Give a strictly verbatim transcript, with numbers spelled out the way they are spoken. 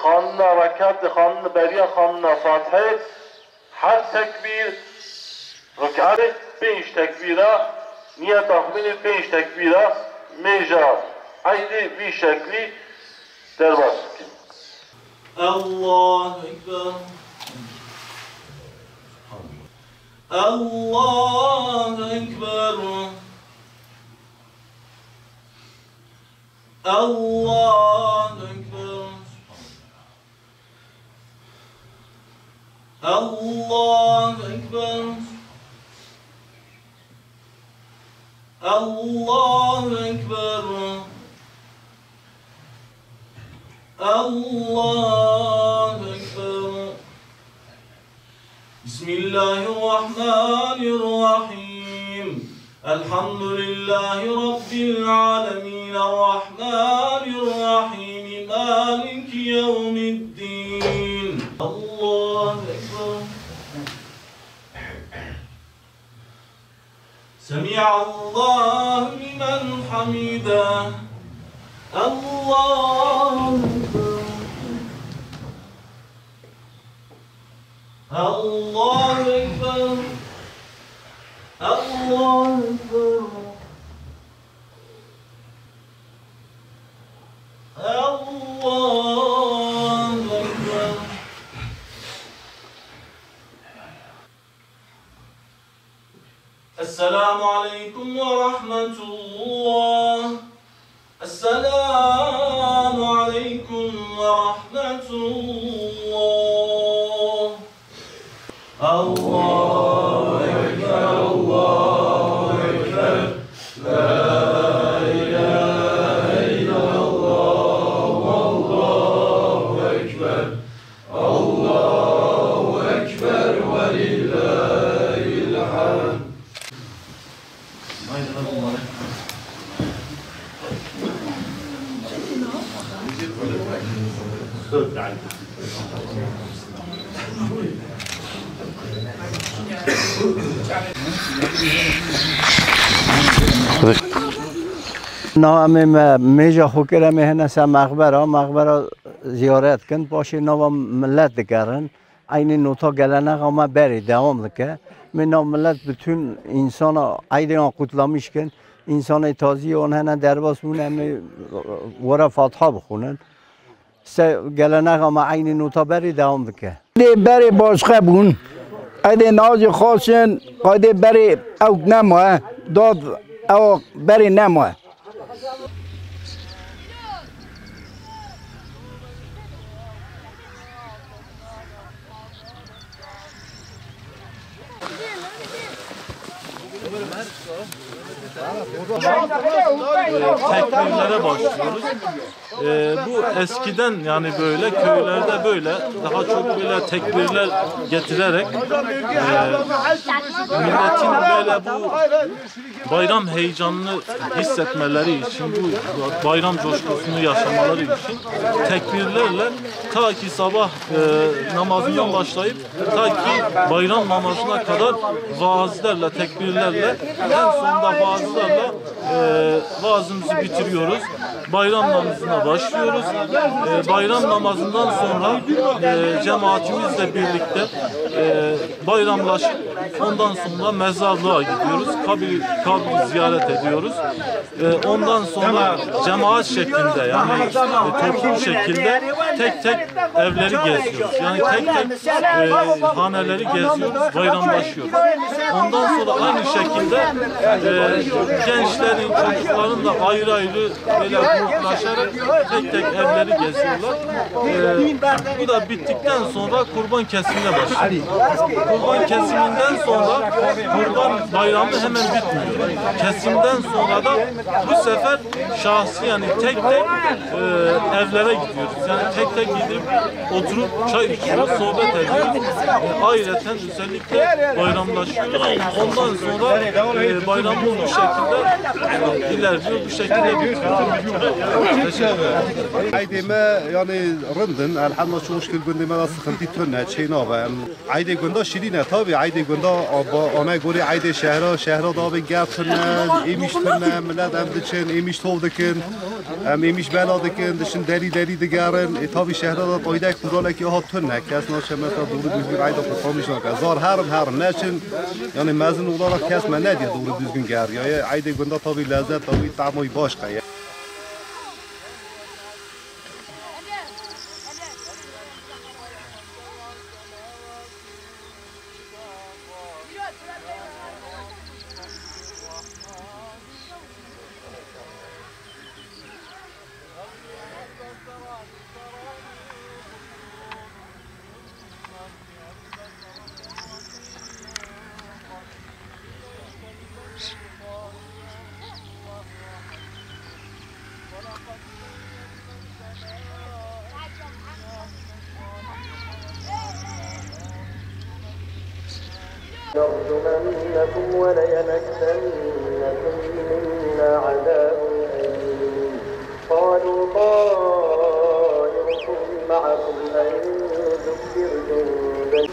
Xanina rekat, xanina beriya, xanina Fatihê, her tekbîr, rekat pênc tekbîra, niyeta xwînê pênc tekbîra, mêja eydê vî şeklî derbas bikin. Allahu Ekber. Allahu Ekber. Allahu Ekber. Allahu Ekber. Allahu Ekber. Allahu Ekber. بسم الله الرحمن الرحيم. الحمد لله رب العالمين. الرحمن الرحيم. مالك يوم الدين. الله أكبر. سمع الله لمن حمده. الله أكبر. الله أكبر. الله أكبر. الله أكبر. السلام عليكم ورحمة الله. السلام عليكم ورحمة الله. الله أكبر، الله أكبر. لا إله إلا الله، والله أكبر. الله أكبر ولله الحمد. Na em ê me mêja xwe kir, em ê hene ser mexbera, mexbera ziyaret kin, paşê nava millet digerin. Eynî nota gelenexa me berê dewam dike. Min na millet bütün insana eydê wan kutlamış kin. Însanê tazî wan hene derbas bûne, em ê were Fatiha bixwînin. Se gelenexa me eynî nota berê dewam dike. Dê berê başqe bûn. Eydê nazî xasin, qaydê berê ewk nemaye. Dad ew berê nemaye. Tekbirlere başlıyoruz. Ee, bu eskiden yani böyle köylerde böyle daha çok böyle tekbirler getirerek, e, milletin böyle bu bayram heyecanını hissetmeleri için, bu bayram coşkusunu yaşamaları için tekbirlerle ta ki sabah, e, namazından başlayıp ta ki bayram namazına kadar vaazlerle, tekbirlerle, en sonunda vaazlarla, e, vaazımızı bitiriyoruz. Bayram namazına başlıyoruz. E, bayram namazından sonra, e, cemaatimizle birlikte, e, bayramlaşıp ondan sonra mezarlığa gidiyoruz. Kabir, kabir ziyaret ediyoruz. E, ondan sonra cemaat şeklinde, yani, e, toplu şekilde tek tek evleri geziyoruz. Yani tek tek, e, haneleri geziyoruz, bayramlaşıyoruz. Ondan sonra aynı şekilde, e, gençlerin, çocukların da ayrı ayrı böyle gruplaşarak tek tek evleri geziyorlar. E, bu da bittikten sonra kurban kesimine başlıyor. Kurban kesiminden sonra kurban bayramı hemen bitmiyor. Kesimden sonra da bu sefer şahsi, yani tek tek, e, evlere gidiyoruz. Yani tek tek gidip oturup çay içiyoruz, sohbet ediyoruz. E, ayrıca özellikle bayramlaşıyoruz. Ondan sonra, e, bayramımız bu şekilde, e, ilerliyor, bu şekilde bitiriyoruz. Teşekkür ederim. Eydê me, yani, rind in, elhamdulillah, çok şükür gundê me de sıkıntı tune, çê nabe. Eydê gunda şirîn e, tabii, eydê gunda, aba, ana gorî eydê şehra, şehra da abi gef tune, êmîş tune, millet em diçin, êmîş tov dikin. Em êmîş bela dikin, diçin derî derî digerin. Ê, tavî şehra de taydek quralekî aha tune. Kes naçe mesela doğru düzgün eyda qurtarmîş nake. Zar herin herin neçin. Yani mezin olarak kes me nediye doğru düzgün geriyaye. Eydê gunda tavî lezzet, tavî tamay başka ye. ليرجمنكم وليمسنكم منا عذاب أليم. قالوا طائركم معكم أئن ذكرتم بل